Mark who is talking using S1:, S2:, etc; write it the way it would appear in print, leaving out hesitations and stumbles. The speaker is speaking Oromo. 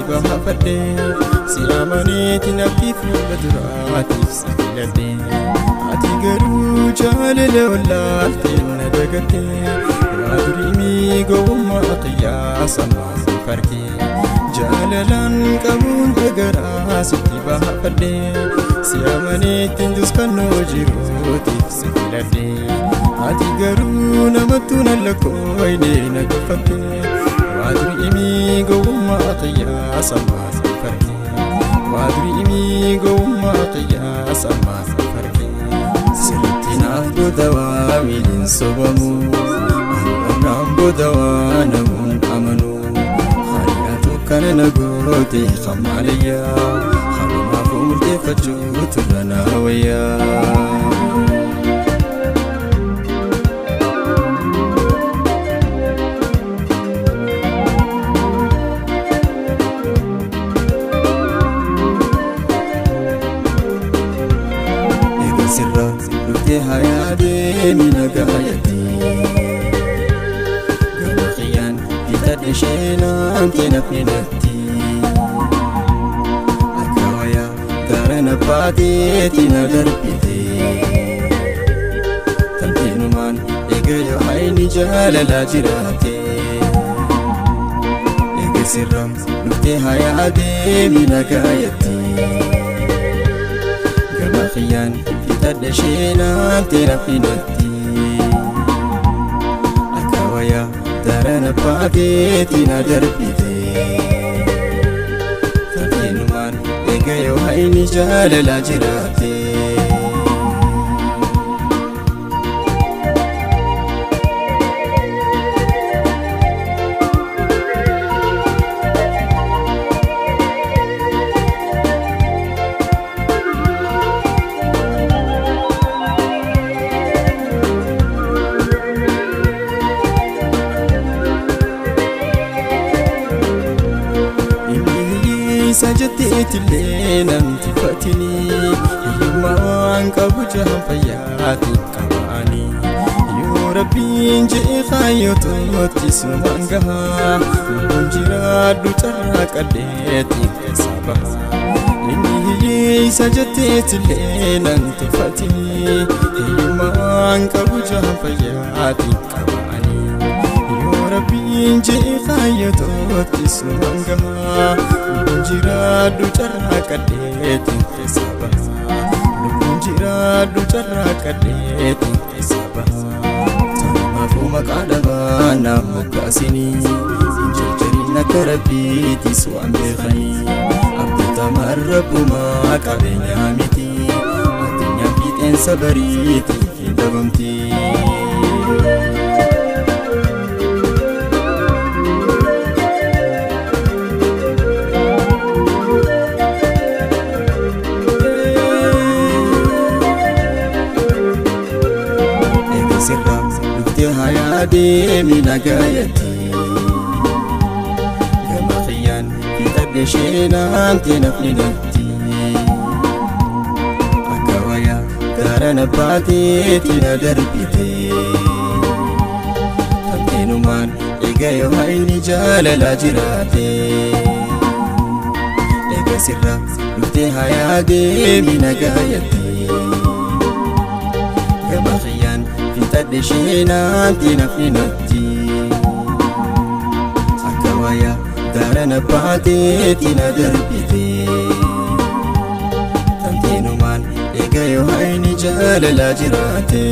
S1: baafadhe si amaneeti nafti fuula duraatiif si filadhe ati garuu jaalala wallaaltee na dagatte waa durii gowwummaa qiyyaasa maasii farkee jaalalaan qabuun dagaraa sitti baafadhe si amaneetti duskannoo jiruutiif si filadhe ati garuu namattuu na lakkooyne na tuffatte waa durii gowwummaa qiyyaasa maasii farkee waa durii gowwummaa qiyyaasa maasii farkee sirriitti naaf booda waa miiliin sobamu anaan booda waa namuun amanu kana na goote xamaaliyyaa xanumaaf murteeffachuu turra na wayyaa. Egaa sirraa dhuftee hayaa deemi nagaayatti gama xiyyaan bitadhe isheenaan teenafni natti akka wayaa daran abbaateeti na darbite tamteenumaan eega yoo hayni jaalalaa jiraate eega sirraa dhuftee hayaa deemi nagaayatti gama xiyyaan bitadhe isheenaan teenafni natti akka wayaa daran abbaateeti na darbite tamteenumaan eega yoo hayni jaalalaa jiraate. Isa jetteetillee namti fatini hiyyummaa waan qabu jahan fayyaatiin qabaanii yoo rabbiin je'e kaayyoototti sumaan gahaa lubbuun jiraadhu carraa qalleetiin keessa baha inni hiyyeessa jetteetillee namti fatini hiyyummaa waan qabu jahan fayyaatiin qabaanii yoo rabbiin je'e kaayyoototti sumaan gahaa lubbuun jiraadhu carraa qalleetiin keessa baha lubbuun jiraadhu carraa qalleetiin keessa baha tanumaafuu maqaa dhabaa naaf moggaasinii hin jarjarin akka rabbiitis waan beekanii abdatamaan rabbumaa qabeenyaa miti addunyaan fiixeensa bariitiif hin dhabamti. Sirraa dhuftee hayaa deemi nagaayatti gama xiyyaan fixadhe isheenaan teenafni natti akka wayaa daran abbaateeti na darbite tamteenumaan eega yoo hayni jaalalaa jiraate eega sirraa dhuftee hayaa deemi nagaayatti gama xiyyaan fixadhe isheenaan teenafni natti akka wayaa daran abbaateeti na darbite tamteenumaan eega yoo hayni jaalalaa jiraate.